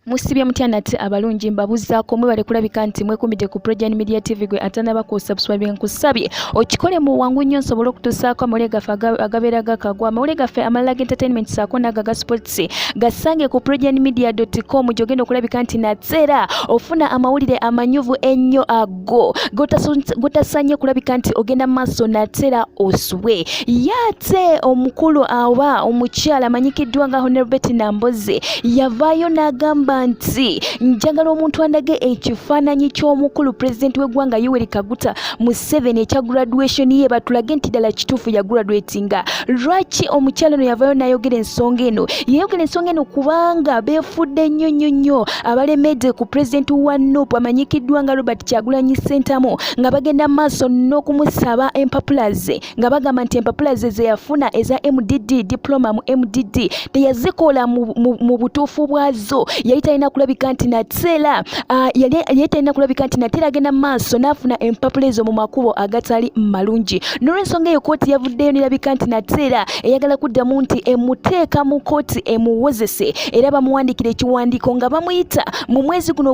Musibye mutya nate abalungi, mbabuzaako mwebale kulabika nti mwekumidde ku Progen Media TV. Gwe atanaba ku subscribe, nkusabye okikole mu wangu nnyo nsobole okutuusaako amawulire gaffe agabeera gakagwa. Amawulire gaffe amalala ga entertainment saako n'ago aga sports gasange ku progenmedia.com, gy'ogenda okulabika nti nateera ofuna amawulire amanyuvu ennyo ago gotasanye kulabika nti ogenda maaso nateera osubwe. Yaate omukulu oba omukyala amanyikiddwa nga Honorable Betty Nambooze yavaayo n'agamba nti njagala omuntu andage ekifaananyi ky'omukulu pulezidenti w'eggwanga Yoweri Kaguta Museveni ekya graduation ye, batulage nti ddala kituufu ya graduatinga. Lwaki omukyala ono yavaayo n'ayogera ensonga eno? Yayogera ensonga eno kubanga beefudde nnyo nnyo nnyo abalemedde ku pulezidenti wa NUP amanyikiddwa nga Robert Kyagulanyi Ssentamu, nga bagenda maaso n'okumusaba empapula ze, nga bagamba nti empapula ze ze yafuna eza MDD, diploma mu MDD, teyazikola mu butuufu bwazo. Yali talina kulabika nti nateera yali talina kulabika nti nateera agenda maaso n'afuna empapula ezo mu makubo agatali malungi. N'olwensonga eyo, kooti yavuddeyo nerabika nti nateera eyagala kuddamu nti emuteeka mu kooti emuwozese, era bamuwandiikira ekiwandiiko nga bamuyita mu mwezi guno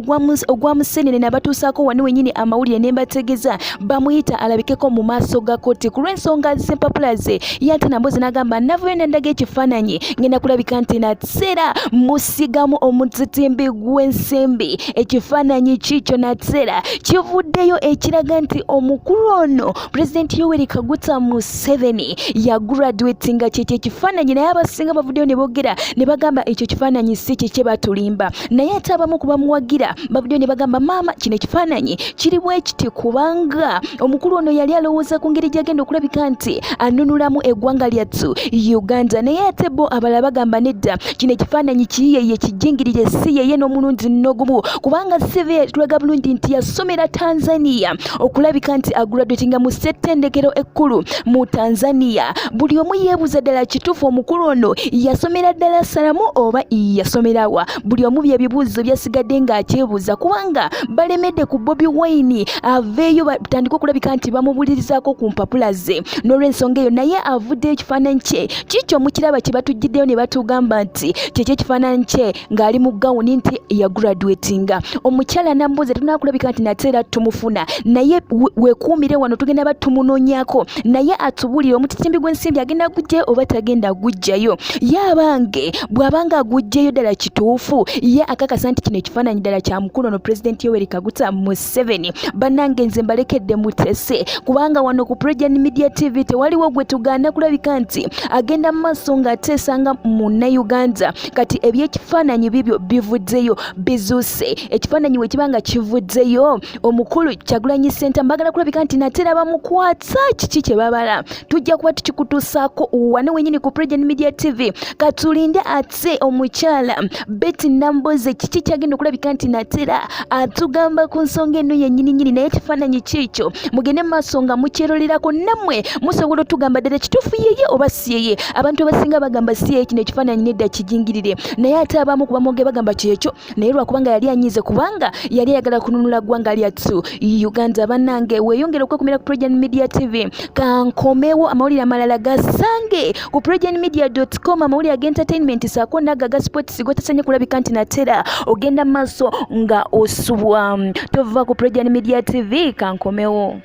ogwa Musenene. Nabatuusaako wano wennyini amawulire ne mbategeeza bamuyita alabikeko mu maaso ga kooti ku lw'ensonga z'empapula ze. Yante Nambooze n'agamba, navayo nendaga ekifaananyi, ngenda kulabika nti nateera musigamu omutitimbi gw'ensimbi. Ekifaananyi kiikyo nateera kivuddeyo ekiraga nti omukulu ono Pulezidenti Yoweri Kaguta Museveni yagraduatinga. Kyekyo ekifaananyi, naye abasinga bavuddeyo ne boogera ne bagamba ekyo kifaananyi si kikye, batulimba. Naye ate abamu ku bamuwagira bavuddeyo ne bagamba, maama, kino ekifaananyi kiri bwe kiti, kubanga omukulu ono yali alowooza ku ngeri gyagenda okulabika nti anunulamu eggwanga lyattu Uganda. Naye ate bo abalala bagamba, nedda, kino ekifaananyi kiyeye kijingirire, si yeye n'omulundi n'ogumu, kubanga CV tulaga bulungi nti yasomera Tanzania okulabika nti agraduatinga mu ssettendekero ekkulu mu Tanzania. Buli omu yeebuuza, ddala kituufu omukulu ono yasomera ddala Salamu oba yasomerawa? Buli omu byebibuuzo byasigadde ng'akyebuuza, kubanga balemedde ku Bobi Wine aveeyo batandike okulabika nti bamubulirizaako ku mpapula ze. N'olwensonga eyo, naye avuddeyo, ekifaananyi kye kikyo mukiraba kye batugiddeyo ne batugamba nti kyekyo ekifaananyi kye ng'ali mu gawuni nti yagraduatinga. Omukyala Nambuuze tetunakulabika nti nate era tumufuna, naye weekuumire wano, tugenda batumunoonyako, naye atubuulire omutitimbi gw'ensimbi agenda gujjayo oba tagenda gujjayo. Ye abange, bw'abanga agujjayo, ddala kituufu ye akakasa nti kino ekifaananyi ddala kya mukulu ono Pulezidenti Yoweri Kaguta Museveni? Bannange, nze mbalekedde mutese, kubanga wano ku Progen Media TV tewaliwo gwe tugaana kulabika nti agenda mu maaso ng'ateesanga Munnayuganda. Kati ebyekifaananyi bibyo bivuddeyo, bizuuse. Ekifaananyi we kiba nga kivuddeyo, omukulu Kyagulanyi Ssentamu bagala kulabika nti natera bamukwata. Kiki kye babala? Tujja kuba tukikutuusaako wano wenyini ku Progen Media TV. Katulinde ate omukyala Betty Namboze kiki kyagenda okulabika nti natera atugamba ku nsonga eno yennyini nyini. Naye ekifaananyi kiikyo, mugende maaso nga mukyerolerako, nammwe musobola otugamba ddala kituufu yeye oba si yeye. Abantu abasinga bagamba si yeye, kino ekifaananyi nedda, kijingirire. Naye ate abamu ku bamwoge bagamba kyekyo, naye lwakubanga yali anyiize, kubanga yali ayagala kununula ggwanga lyattu Uganda. Bannange, weeyongere okwekumira ku Progen Media TV. Kankomewo, amawulire amalala gasange ku progenmedia.com, amawulire aga entertainment saako n'ago aga sports gotasanye kulabika nti natera ogenda maaso nga osubwa. Tova ku Progen Media TV, kankomewo.